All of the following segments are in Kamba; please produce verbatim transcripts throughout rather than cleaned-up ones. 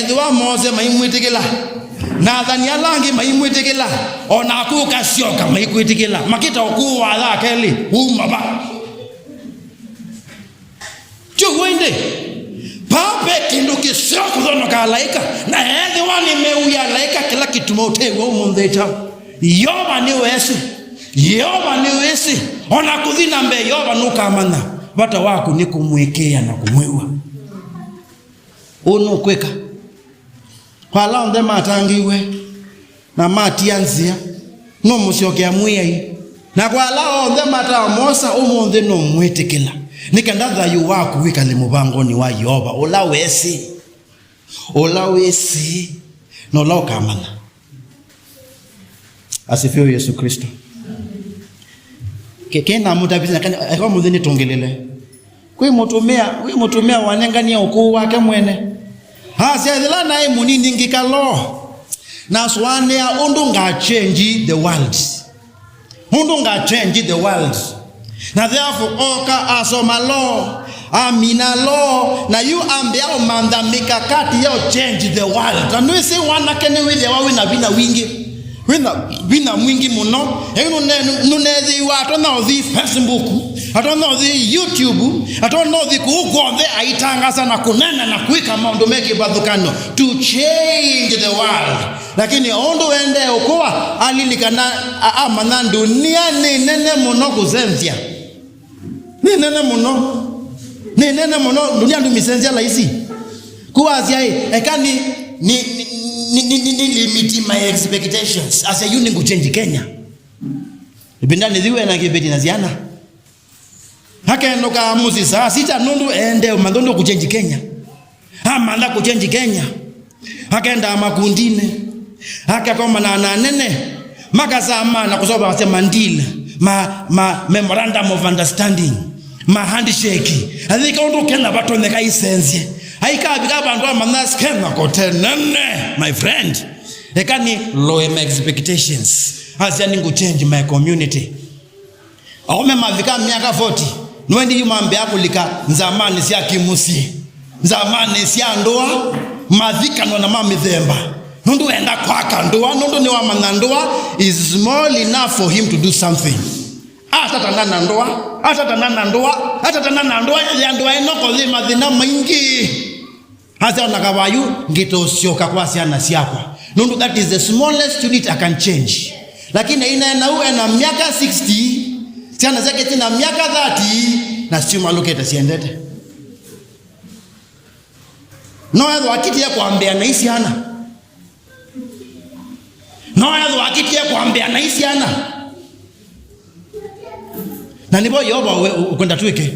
Ethĩwa Mose maimwĩtĩkĩla, na athani ala angĩ maimwĩtĩkĩla, o naku ũkasyoka maikwĩtĩkĩla, makĩta ũkũũ wa aya kelĩ, uma va? Tyo w'o ĩndĩ? Vaa ve kĩndũ kĩseo kũthonoka alaĩka, na ethĩwa nĩmeũĩa alaĩka kĩla kĩtuma ũtew'a ũmũnthĩ kyaũ? Yeova nĩweesĩ. Yeova nĩwĩsĩ. O na kũthi na mbee, Yeova nũkamanya. Vata waku nĩ kũmwĩkĩĩa na kũmwĩw'a. Ũũ nũkwĩka. Kwa ala onthe matangĩiwe na matia nzĩa, nũmũsyokea Mwĩai. Na kwa ala onthe matamosa ũmũnthĩ, nũmwĩtĩkĩla, nĩ kenda thayũ waku wĩkale mũvangonĩ wa Yeova, ũla wesĩ, ũla wĩsĩ, na ũla ũkamanya. Asifiwe Yesu Kristo. Ke-, kena mũtavisi na kana, eka mũthĩ nĩtũngĩlĩle. Kwĩ mũtumĩa, kwĩ mũtumĩa wanenganie ũkũũ wake mwene. Asya, ethĩla naĩ mũnini ngĩka law, nasũanĩa ũndũ nga change the world. Ũndũ nga change the world. Na therefore, oka asoma law, amina law, na yu ambĩa ũmantha mikakati ya change the world. Na nĩwĩsĩ wanake nĩwĩthĩawa wĩna vinya wingĩ. Wĩna vinya mwingĩ mũno. Yu nũne-, nũnethĩiwa atonya ũthi Facebook, atonya ũthi YouTube, atonya ũthi kũu kw'onthe aitangasa na kũnena na kwĩka maũndũ me kĩvathũkany'o to change the world. Lakini o ũndũ ũendee ũkũa, alilikana, a-, amanya ndunia nĩ nene mũno kũsenzya. Nĩ nene mũno. Nĩ nene mũno. Ndunia ndũmĩsenzya laisi. Kũu asya, "Ĩ, eka nĩ, nĩ, nĩ, nĩ, nĩ, nĩ limit my expectations." Asya, "Yu nĩngũchange Kenya." Ĩvindanĩ yĩu ena kĩveti na syana. Akendũka mũsyĩ saa sita nũndũ eendee ũmantha ũndũ kũchenji Kenya. Amantha kũchenji Kenya. Akendaa makundinĩ. Akakomana na anene. Makasamana kũsovasya ma deal, ma, ma memorandum of understanding, ma handshake. Athika ũndũ Kenya vatonyeka isenzye. Aikavika vandũ amantha Kenya kote nene, my friend. Eka nĩ lower my expectations. Asya nĩngũchange my community. Aũme mavika myaka forty, nĩwendi yu mambĩa kũlika nzamanĩ sya kĩmũsyĩ, nzamanĩ sya ndũa, mathikanwa na ma mĩthemba. Nũndũ enda kwaka ndũa, nũndũ nĩwamanya ndũa is small enough for him to do something. Atatana na ndũa, atatana na ndũa, atatana na ndũa, ya ndũa ĩno kothi mathĩna maingĩ. Asya, "Ona kavayu, ngĩtosyoka kwa syana syakwa. Nũndũ that is the smallest unit I can change." Lakini aineena ũu ena myaka sixty, syana syake syĩna myaka thirty, na syumalũkĩte syendete. No ethwa akitie kwambĩa na isyana. No ethwa akitie kwambĩa na isyana. Na nĩvo Yeova we ũkwenda twĩke.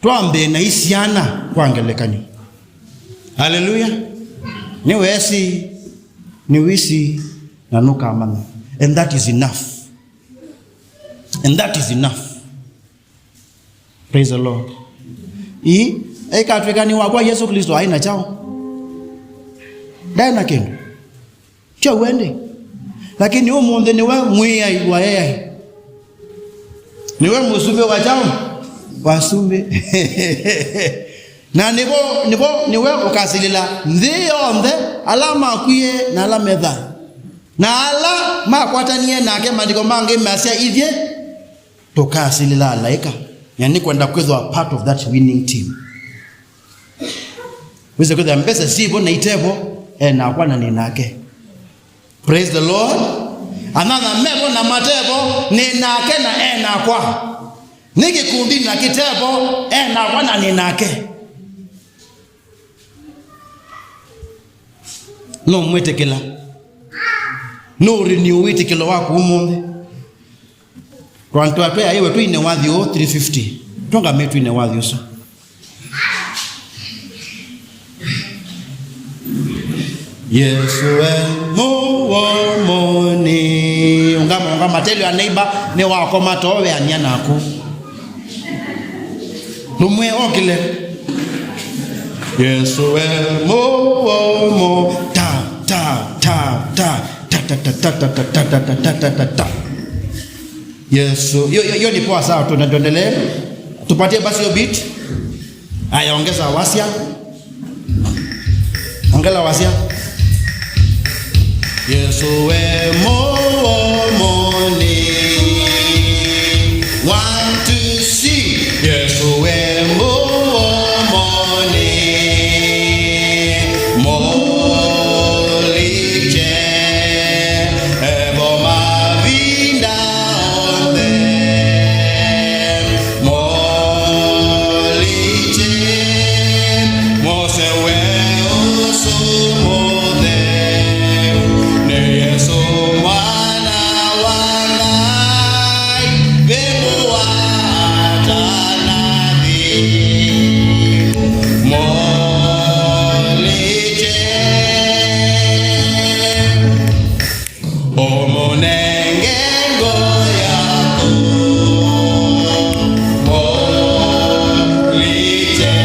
Twambĩe na isyana kwa ngelekany'o. Haleluya. Nĩwesĩ, nĩwĩsĩ, na nũkamanya. And that is enough. And that is enough. Praise the Lord. Ii, ĩkatwĩka nĩ wakwa Yesu Kristo aĩ na kyaũ? Ndaĩ na kĩndũ. Tyo w'o ĩndĩ. Lakini ũmũnthĩ nĩwe mwĩai wa eai. Nĩwe mũsumbĩ wa kyaũ? Wa asumbĩ. Na nĩvo, nĩvo, nĩwe ũkasilĩla nthĩ yonthe, ala makwie na ala me thayũ. Na ala makwatanie nake, maandĩko mangĩ masya ithyĩ tũkasilĩla alaĩka. Na nĩkwenda kwĩthwa part of that winning team. Wĩse kwĩthĩa mbesa syĩvo na itevo, e nakwa na nĩ nake. Praise the Lord. Anyanya mevo na matevo, nĩ nake na e nakwa. Nĩ kĩkundi na kĩtevo, e nakwa na nĩ nake. Nũmwĩtĩkĩla. Nũũrenew wĩtĩkĩlo waku ũmũnthĩ. Twantwa twĩ aiwe twĩine wathi ũũ three fifty. Tũngame twĩine wathi ũsu. Yesũ e mũũmũnĩ. Ũngama, ũngama, tell your neighbor, nĩwakoma too weanĩa naku. Tũmwĩe okĩle. Yesũ e mũũmũ. Ta, ta, ta, ta, ta, ta, ta, ta, ta, ta, ta, ta, ta, ta, ta, ta, ta, ta. Yesu. Hiyo, hiyo, hiyo ni poa, sawa, tuna-, tuendelee. Tupatie basi hiyo beat. Aya, ongeza wasya. Ngela wasya. Yesũ we mũomoni. One, two, three. Yesũ we mũomoni. Mũlikye. Evo mavinda onthe. Mũlikye. Mose we ũsu mũtheu. Nĩ Yesũ mwana wa Ngai. Vĩndũwa atanathi. Mũlikye. Ũmũnenge ngoo yaku. Mũlikye.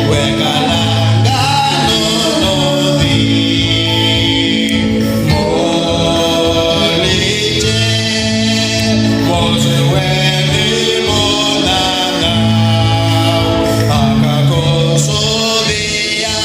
Wekalanga nũnũthi. Mũlikye. Mose we nĩ mũthanga. Akakũsũvĩa.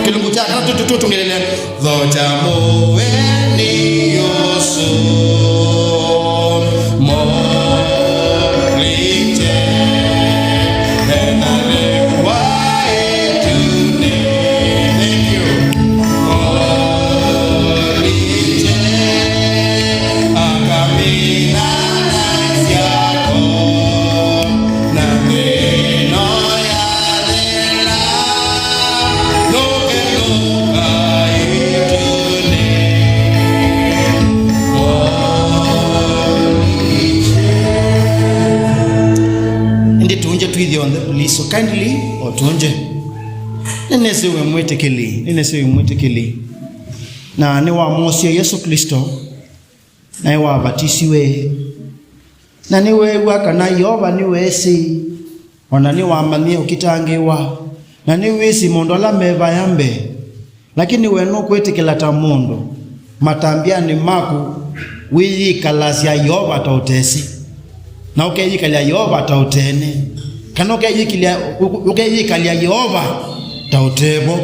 Kĩlungu kya katatũ tũtũngĩlĩle. Thokya mũweni ũsu, mũlikye, ena lĩu wa ĩtunĩ. Thank you. Mũlikye, akamina na syako, na mĩno ya Ĩndĩ tũngye twĩthĩ onthe, please, so kindly, o tũngye. Nĩnĩsĩ wĩ mwĩtĩkĩli, nĩnĩsĩ wĩ mwĩtĩkĩli. Na nĩwamwosya Yesũ Klĩsto, na nĩwavatisiwe. Na nĩweew'a kana Yeova nĩweesĩ, o na nĩwamanyie ũkitangĩĩwa, na nĩwĩsĩ maũndũ ala me vaya mbee. Lakini we nũkwĩtĩkĩla ta mũndũ, matambyanĩ maku, wĩyĩkalasya Yeova ta ũtesĩ, na ũkeyĩkalya Yeova ta ũtene, kana ũkeyĩkĩlya-, ũkeyĩkalya Yeova ta ũtevo.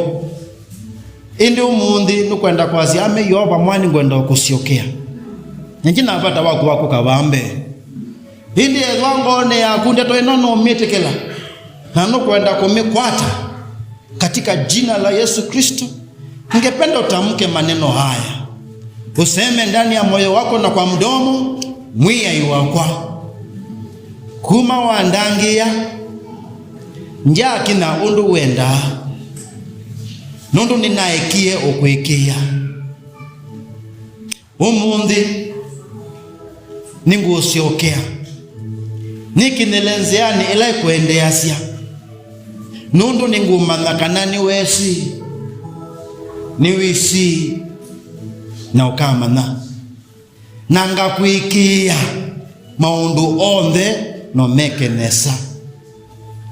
Ĩndĩ ũmũnthĩ nũkwenda kwasya, ame Yeova mwaani, ngwenda ũkũsyokea. Na ndyĩ na vata waku wa kũka vaa mbee. Ĩndĩ ethĩwa ngoonĩ yaku ndeto ĩno nũmĩtĩkĩla, na nũkwenda kũmĩkwata, katika jina la Yesu Kristo, ningependa utamke maneno haya. Useme ndani ya moyo wako na kwa mdomo, Mwĩai wakwa, kuma wandangĩĩa, ndyakinya ũndũ wendaa, nũndũ nĩnaekie ũkwĩkĩĩa. Ũmũnthĩ nĩngũũsyokea, nĩkinyĩle nzĩanĩ ĩla ĩkwendeeasya, nũndũ nĩngũmanya kana nĩwĩsĩ, nĩwĩsĩ, na ũkamanya. Na ngakwĩkĩĩa maũndũ onthe no meke nesa.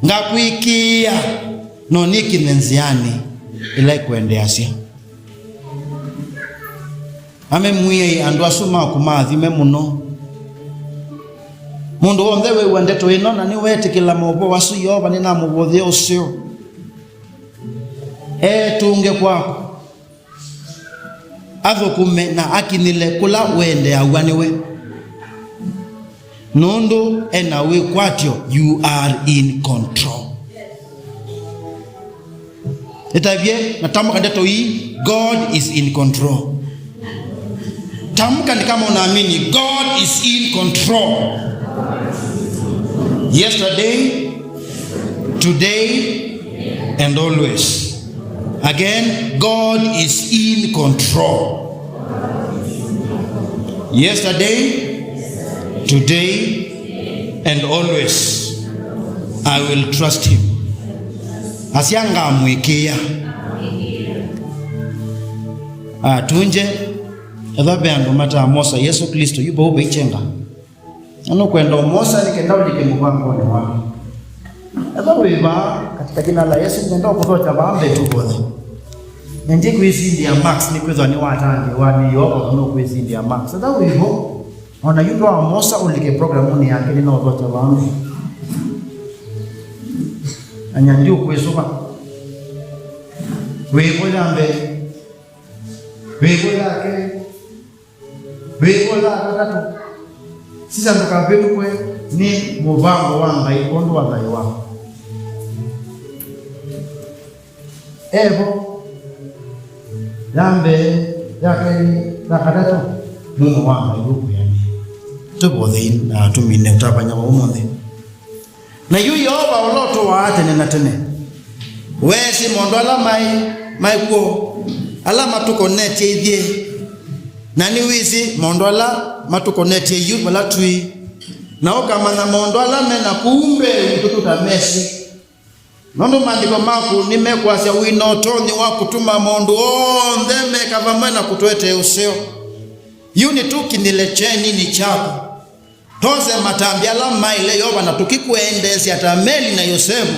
Ngakwĩkĩĩa no nĩkinyĩle nzĩanĩ. ĩla ĩkwendeeasya. Ame Mwĩai, andũ asu maku maathime mũno. Mũndũ w'onthe wĩw'a ndeto ĩno na nĩweetĩkĩla maũvoo asu, Yeova, nĩnamũvoyea ũseo, etũnge kwaku, athũkũme na akinyĩle kũla wendeeaw'a nĩwe, nũndũ ena wĩkwatyo. You are in control. Ĩtavye na tamũka ndeto ii, God is in control. Tamka ni kama unaamini, God is in control. Yesterday, today, and always. Again, God is in control. Yesterday, today, and always. I will trust him. Asya ngamwĩkĩĩa. Atunje, ethwa ve andũ matamwosa Yesũ Klĩsto, yu vau vaikyenga. Na nũkwenda ũmwosa nĩ kenda ũlike mũvangonĩ waku. Ethwa wĩ vaa, katika jina la Yesu, nĩenda ũkũthokya vaa mbee tu vothe. Na ndikwĩsindĩa marks nĩkwĩthwa nĩwatangĩĩwa nĩ Yeova, nũkwĩsindĩa marks. Ethwa wĩ vo, ona yu ndwamwosa ũlike programunĩ yake, nĩnaũthokya vaa mbee. Anya ndiũkwĩsũva. Wĩ vo ya mbee. Wĩ vo ya kelĩ. Wĩ vo ya katatũ. Sisya ndũkavĩtũkwe nĩ mũvango wa Ngai kwondũ wa thayũ waku. E vo. Ya mbee, ya kelĩ, ya katatũ, mumo wa Ngai ũkwĩanĩa. Tũvothei na tũmine ũtavany'a wa ũmũnthĩ. Na yu Yeova ũla ũtũaa tene na tene, weesĩ maũndũ ala maĩ, maĩ kw'o, ala matũkonetye ithyĩ, na nĩwĩsĩ maũndũ ala matũkonetye yu vala twĩ, na ũkamanya maũndũ ala me na kũu mbee witũ tũtamesĩ. Nũndũ maandĩko maku nĩmekwasya wĩ na ũtonyi wa kũtuma maũndũ onthe meka vamwe na kũtũetee ũseo. Yu nĩtũkinyĩle kyeninĩ kyaku. Tose matambya ala maĩle Yeova na tũkĩkwendeesya ta Meli na Yosevu,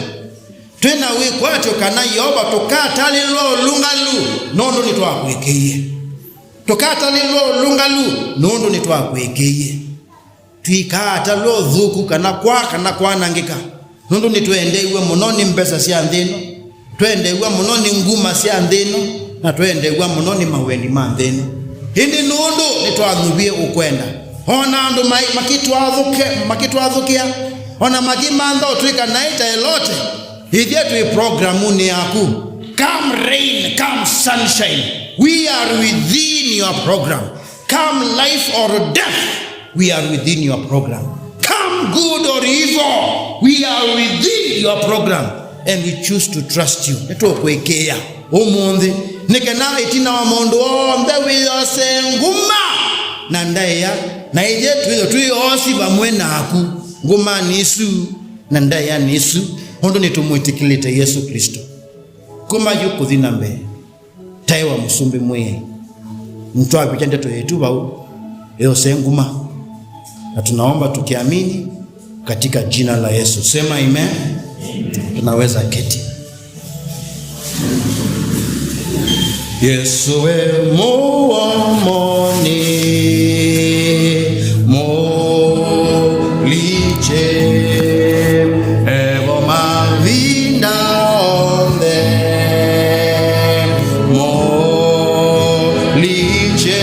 twĩ na wĩkwatyo kana Yeova tũkatalĩlwa ũlũngalu nũndũ nĩtwakwĩkĩie. Tũkatalĩlwa ũlũngalu nũndũ nĩtwakwĩkĩie. Tũikaatalw'a ũthũku kana kwaa kana kwanangĩka, nũndũ nĩtwendeew'e mũno nĩ mbesa sya nthĩ ĩno. Twendeew'a mũno nĩ nguma sya nthĩ ĩno, na twendeew'a mũno nĩ mawendi ma nthĩ ĩno. Ĩndĩ nũndũ nĩtwanyuvie ũkwenda, o na andũ mai-, makĩtwathũke-, makĩtwathũkĩa, o na makĩmantha ũtwĩka naĩ ta Elote, ithyĩ twĩ programunĩ yaku. Come rain, come sunshine, we are within your program. Come life or death, we are within your program. Come good or evil, we are within your program. And we choose to trust you. Nĩtũkwĩkĩĩa ũmũnthĩ. Nĩ kana ĩtina wa maũndũ onthe wĩyose nguma na ndaĩa. Na ithyĩ twĩthwe twĩ oosi vamwe naku ngumanĩ isu na ndaĩanĩ isu, ũndũ nĩtũmwĩtĩkĩlĩte Yesũ Klĩsto. Kuma yu kũthi na mbee. Taĩwa Mũsumbĩ Mwĩai, nĩtwavikya ndeto yitũ vau, ĩyose nguma. Na tunaomba tukiamini katika jina la Yesu. Sema amen. Tunaweza keti. Yesũ e mũomonĩ mũlikye, evo mavinda onthe mũlikye.